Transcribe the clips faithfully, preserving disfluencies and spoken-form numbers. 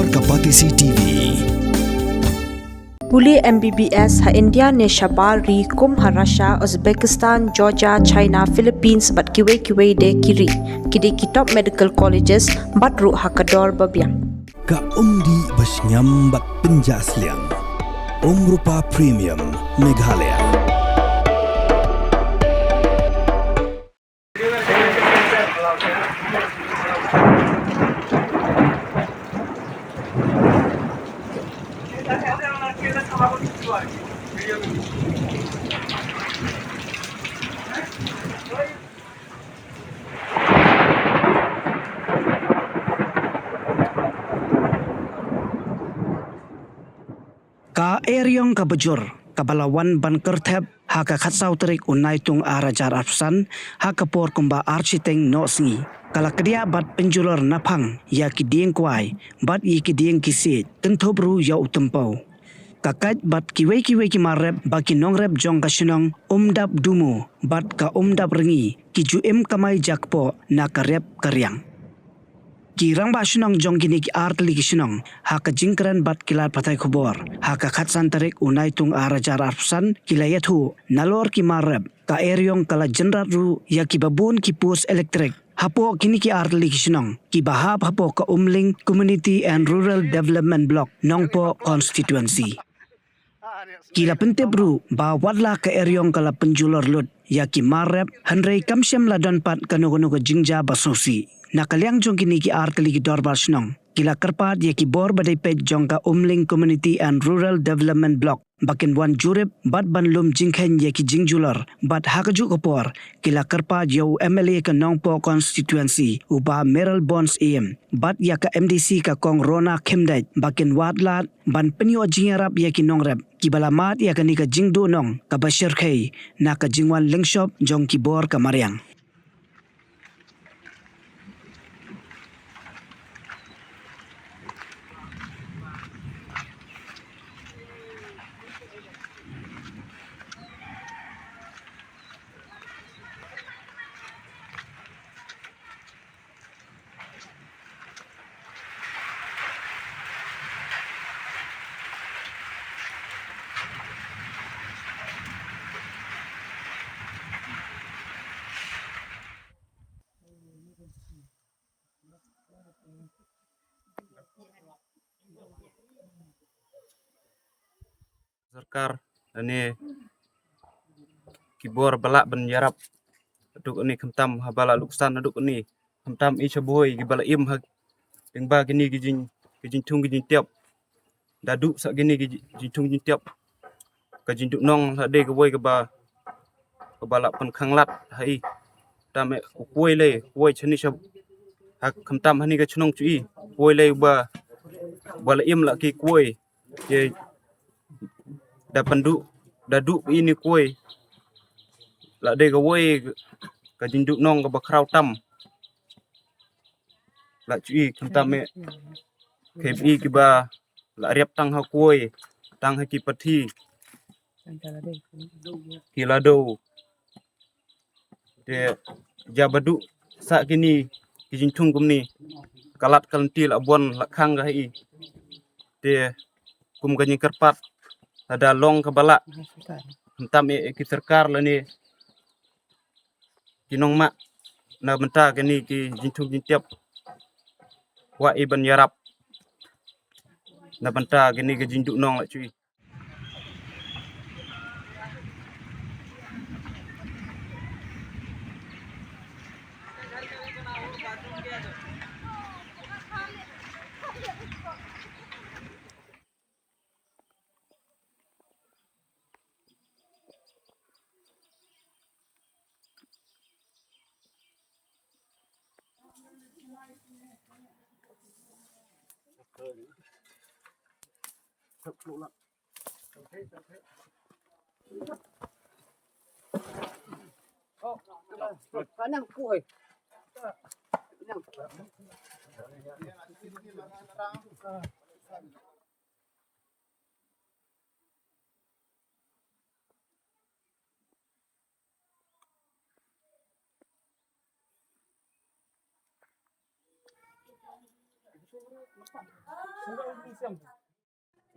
Ka Batesi T V. Pule M B B S ha India ne shabar ri kum ha Russia, Uzbekistan, Georgia, China, Philippines bad kiwei kiwei de ki ri. Ki dei ki top medical colleges bad ruh ha ka dor ba biang. Ka umdih ba shngiam bad pynjah sliang. Umrupa Premium Meghalaya. Ka eriong kaba jur kaba la wan ban kyrthep ha ka khatsaw tarik u Naitung ar hajar arphew san ha ka por kumba ar shiteng noh sngi ka la kdiah bad pynjulor naphang ïa ki dieng kwai bad ïa ki dieng ki siej, kynthup ruh ïa u tympew. Ka kait bad kiwei kiwei ki mar rep ba ki nongrep jong ka shnong Umdap Dumu bad ka Umdap Rngi ki ju im kamai jakpoh na ka rep ka riang. Ki rangbah shnong jong kine ki artylli ki shnong ha ka jingkren bad ki lad pathai khubor ha ka khatsan tarik u Naitung ar hajar arphew san ki la ïathuh nalor ki mar rep ka eriong ka la jynrat ruh ïa kiba bun ki post elektrik hapoh kine ki artylli ki shnong kiba hap hapoh ka Umling Community and Rural Development Block, Nongpoh Constituency. Ki la pyntip ruh ba watla ka eriong ka la pynjulor lut ïa ki mar rep, hynrei kam shym la don pat kano kano ka jingjia ba sngewsih. Na ka liang jong kine ki artylli ki dorbar shnong ki la kyrpad ïa ki bor ba dei peit jong ka Umling Community and Rural Development Block ba kin wan jurip bad ban lum jingkheiñ ïa ki jingjulor bad ha kajuh ka por ki la kyrpad ïa u M L A ka Nongpoh Constituency u Bah Mayralborn Syiem bad ïa ka M D C ka Kong Rona Khymdeit ba kin wad lad ban pynïoh jingïarap ïa ki nongrep kiba la mad ïa kane ka jingduhnong kaba shyrkhei na ka jingwan lyngshop jong ki bor ka mariang. Sorkar lane ki bor ba lah ban ïarap haduh kane, khamtam haba la luksan haduh kane, khamtam i sha bhoi kiba la im ha lyngba kine ki jing, ki jingthung ki jingtep. Da duh sa kine ki jingthung jingtep, ka jingduhnong la dei kawei kaba, kaba la pynkhanglad ha i. Tam eh u kwai lei, kwai shane sha, ha khamtam hane ka shnong shuh i, kwai lei ba, ba la im la ki kwai. Te da pynduh, da duh i ne kwai, la dei kawei ka jingduhnong kaba khraw tam. La shu i khamtam eh, ki ba i kiba la riap tang ha kwai, tang ha ki pathi, ki lado. Te ïa ba duh sa kine ki jingthung kumne, ka lad ka lynti la bun la khang ka ha i. Te kum ka jingkyrpad, lada long kaba lah, khamtam eh ki sorkar lane ki nongmah na bynta kine ki jingthung jingtep, kwah i ban ïarap na bynta kine ki jingduhnong la shu i.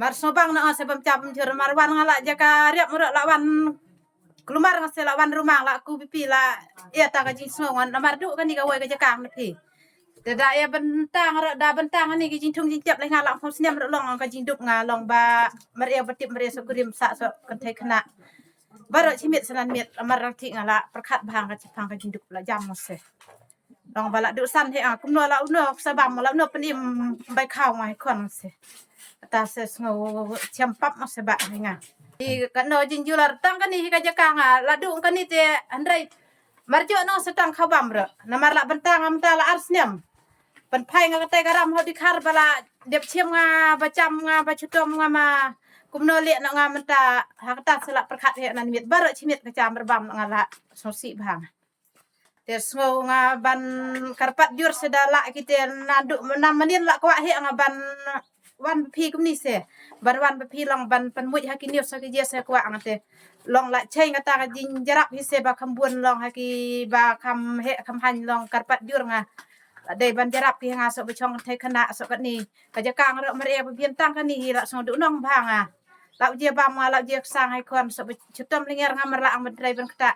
Mar sngewbang na se bam chap jur mar wan nga la jaka riap murok la wan. Klumar nga se la wan rumang la ku bipi la. Ia ta ka jingsngew ngan namar du kani ka wai ka jaka na phi. Te da ia bentang ra da bentang ani ka jingthung jingtep le nga la phong snem ra long ka jingdup nga long ba mar ia batip mar ia so kurim sa so kan thai khna. Baroh chimit sanan mit amar rang thi nga la perkhat bhang ka chipang ka jingdup la jam nga se. Long ba la du san he a kumno la uno sa bam la uno penim bai khaw nga he kon se. Ta se sngo chiam pap ma se ba he nga. I kano jingjular tang kani hi ka jaka nga la du kani te andrai marjo no se tang khaw bam re. Namar la bentang am ta la ar snem. Pen phai nga katai garam ho di khar ba la dep chiam nga ba cham nga ba chutom nga ma kumno le no nga menta ha kata se la perkhat he nan mit baroh chimit ka cham berbam nga la sosi bhang. Te sngew nga ban karpat jur se da la kite nandu nam manin la kwah he nga ban wan ba phi kumni se ban wan ba phi long ban pan muj ha ki niu sa ki je se kwah nga te long la chei nga ta ka jing jarap hi se ba kham bun long ha ki ba kham he kham han long karpat jur nga la dei ban jarap ki nga so ba chong thai khana so kani ka jaka nga ro mar e ba bian tang kani hi la sngew du nong bha nga la je bam nga la je sang hai khon so ba chutom linger nga mar la ang ban trai ban kata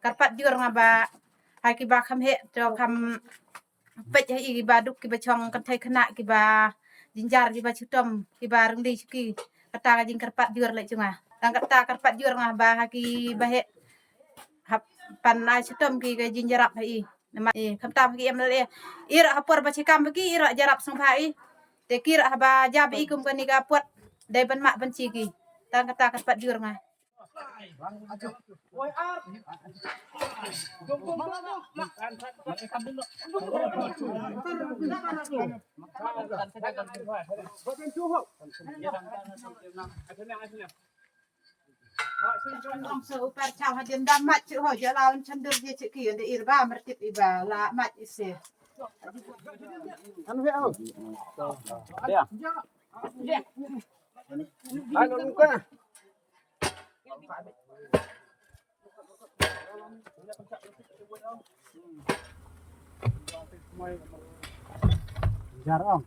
karpat jur nga ba hai ki ba kham he to kham peit hai i ki ba duk ki ba chong kan thai khana ki ba jinjar ki ba chutom ki ba rung di ki kata ka jing karpat jur le chunga tang kata karpat jur nga ba ha ki ba he hap pan ai chutom ki ka jing jarap hai i nama i kham tam ki em le i ra hapor ba chikam ba ki i ra jarap sang ba i te ki ra ba jab i kum kani ka pot dai ban mak ban chi ki tang kata karpat jur nga. Upar chaw hadien da mat chu ho jalaw chandur je chu ki de ir ba mertit iba la mat ise. Anu he au. Ya. Anu muka. Jar ong.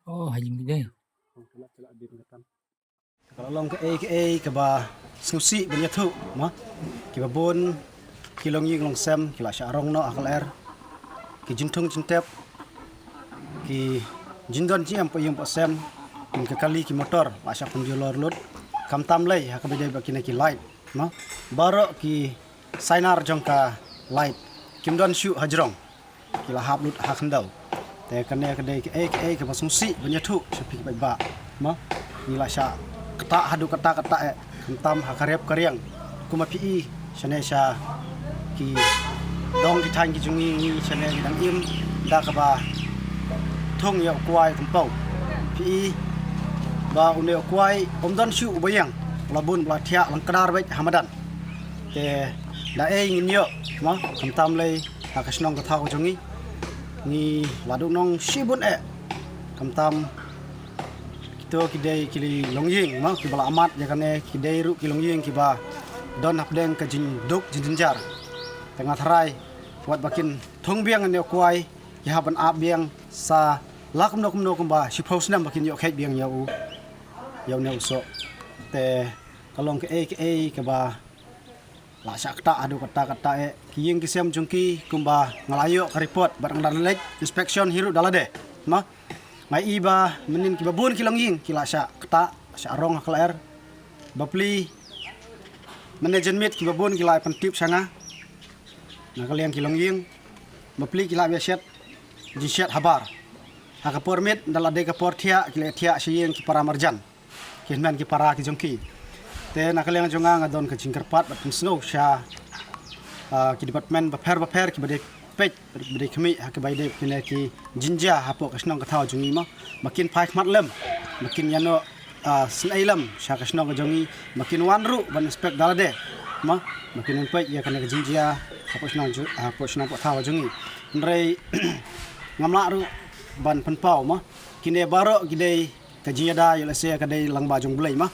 Oh, haji midai. Ka la long kaei kaei kaba sngewsih ban ïathuh ma kiba bun ki longïing longsem ki la shah rong noh ha ka lyer ki jingthung jingtep ki jingdon jingem pa ïing pa sem ki kali ki motor la shah pynjulor lut khamtam lei ha kaba ïadei bad kine ki light ma baroh ki sainar jong ka light kim don shuh ha jrong. Ki la hap lut ha khyndew. Te kane ka dei kaei kaei kaba sngewsih ban ïathuh sha phi ki paidbah. Ma ngi la shah ktah haduh katta katta eh khamtam ha ka rep ka riang. Kumba phi i shane sha ki dong ki thaiñ ki jong ngi ngi shane ngi dang im da kaba thung ïa u kwai kumpo. Phi i ba une u kwai um don shuh uba ïeng la bun ba la thiah lang kdar beit ha madan. Te da ei ngin ïoh ma khamtam lei ha ka shnong ka thaw ka jong ngi ngi la duh nong shibun eh khamtam kito ki dei ki longïing ma kiba la amat ïa kane ki dei ruh ki longïing kiba don hapdeng ka jingduk jingjynjar. Te nga tharai wat ba kin thung biang ïa une u kwai ki hap ban ap biang sa la kumno kumno kumba shiphew snem ba kin ïoh kheit biang ïa u ïa une u soh. Te ka long kaei kaei kaba la shah ktah haduh katta katta eh ki ïing ki sem jong ki kumba nga la ïoh ka report bad nga dang leit inspection hi ruh da lade ma nga i ba mynnin kiba bun ki longïing ki la shah ktah shah rong ha ka lyer bapli mynne janmiet kiba bun ki la pyntip sha nga na ka liang ki longïing bapli ki la ïa shet jingshet habar ha ka por miet da la dei ka por thiah ki la thiah sha ïing ki para marjan. Ki hynmen ki para ki jong ki. Te na ka liang jong nga nga don ka jingkyrpad bad pynsngew sha ki department bapher bapher kiba dei peit bad dei khmih ha kaba ïadei bad kine ki jingjia hapoh ka shnong ka thaw jong ngi mo. Ba kin phai khmat lem, ba kin ïano, ah, snei lem sha ka shnong ka jong ngi, ba kin wan ruh ban inspect da lade mo, ba kin wan peit ïa kane ka jingjia hapoh shnong ju-, hapoh shnong hapoh thaw jong ngi. Hynrei ngam lah ruh ban pynpaw mo, kine baroh ki dei ka jingïada ïa lehse ka dei lyngba jong U Blei mo.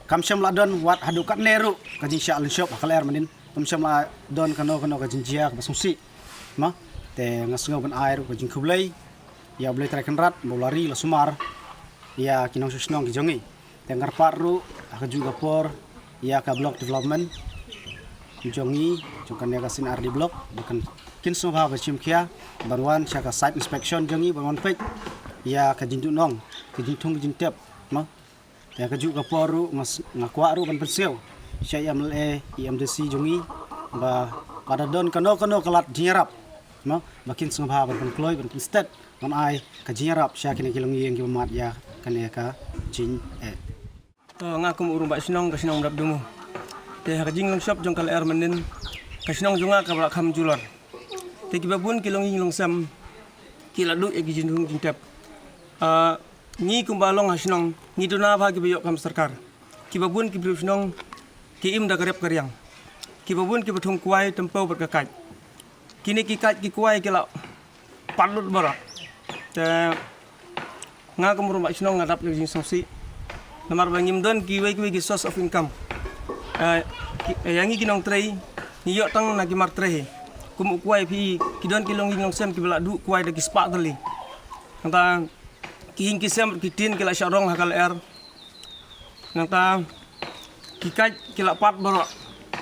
Kam shym la don wat haduh katne ruh ka jingshah lynshop ha ka lyer mynnin. Kam shym la don kano kano ka jingjia kaba sngewsih mo. Te nga sngew ban ai ruh ka jingkhublei ïa U Blei Trai Kynrad ba u la ri la sumar ïa ki nongshong shnong ki jong ngi. Te nga kyrpad ruh ha kajuh ka por ïa ka block development jong ngi, jong kane ka Senior R D block, ba kan, kin sngewbha ban shim khia ban wan sha ka site inspection jong ngi ban wan peit ïa ka jingduhnong, ka jingthung ka jingtep mo. Te ha kajuh ka por ruh nga s-, nga kwah ruh ban pynsngew sha i M L A, i M D C jong ngi, ba lada don kano kano ka lad jingïarap mo, ba kin sngewbha ban pynkloi, ban pynsted, ban ai ka jingïarap sha kine ki longïing kiba mad ïa kane ka jingeh. To, nga kum u Rangbah Shnong ka shnong Mrapdumu. Te ha ka jinglong shop jong ka lyer mynnin, ka shnong jong nga kaba la kham julor. Te kiba bun ki longïing longsem ki la duh ïa ki jingthung jingtep. Ah, ngi kumba long ha shnong ngi duna bha kiba ïoh kam sorkar. Kiba bun ki briew shnong ki im da ka rep ka riang. Kiba bun kiba thung kwai tympew bad ka kait. Kine ki kait ki kwai ki la pat lut baroh. Te nga kum u Rangbah Shnong nga dap ïa ka jingsngewsih. Namar ba ngim don kiwei kiwei ki source of income. Eh, ki, eh, ïa ngi ki nongtrei ngi ïoh tang na ki mar trei hi. Kum u kwai phi, ki don ki longïing longsem kiba la duh kwai da ki spah tylli. Nangta ki ïing ki sem ki tin ki la shah rong ha ka lyer. Nangta ki kait ki la pat baroh.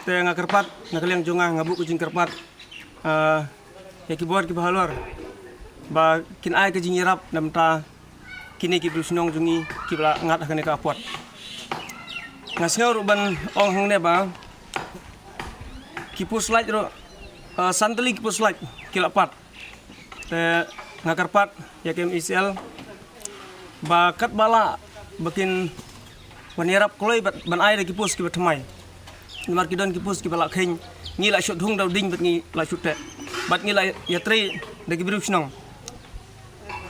Te nga kyrpad na ka liang jong nga, nga buh ka jingkyrpad, ah, ïa ki bor kiba halor ba kin ai ka jingïarap na bynta kine ki briew shnong jong ngi kiba la ngat ha kane ka apot. Nga sngew ruh ban ong hangne ba ki post light ruh, ah, san tylli ki post light ki la pat. Te nga kyrpad ïa ka M E C L ba katba lah ba kin wan ïarap kloi bad ban ai da ki post kiba thymmai. Namar ki don ki post kiba la kheiñ, ngi la shu thung da u dieng bad ngi la shu teh. Bad ngi la ïatrei da ki briew shnong.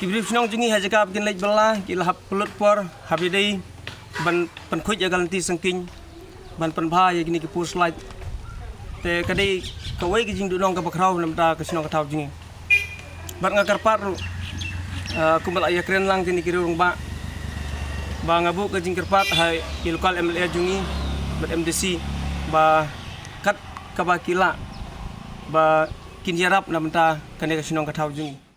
Ki briew shnong jong ngi ha jaka ba kin leit bylla ki la hap pynlut por haba ïadei ban pynkhuid ïa ka lynti sangkieng ban pynbha ïa kine ki post light. Te ka dei kawei ka jingduhnong kaba khraw na bynta ka shnong ka thaw jong ngi. Bad nga kyrpad ruh, ah, kumba la ïakren lang kine ki riew rangbah, ba nga buh ka jingkyrpad ha i local M L A jong ngi bad M D C ba kat kaba ki lah ba kin ïarap na bynta kane ka shnong ka thaw jong ngi.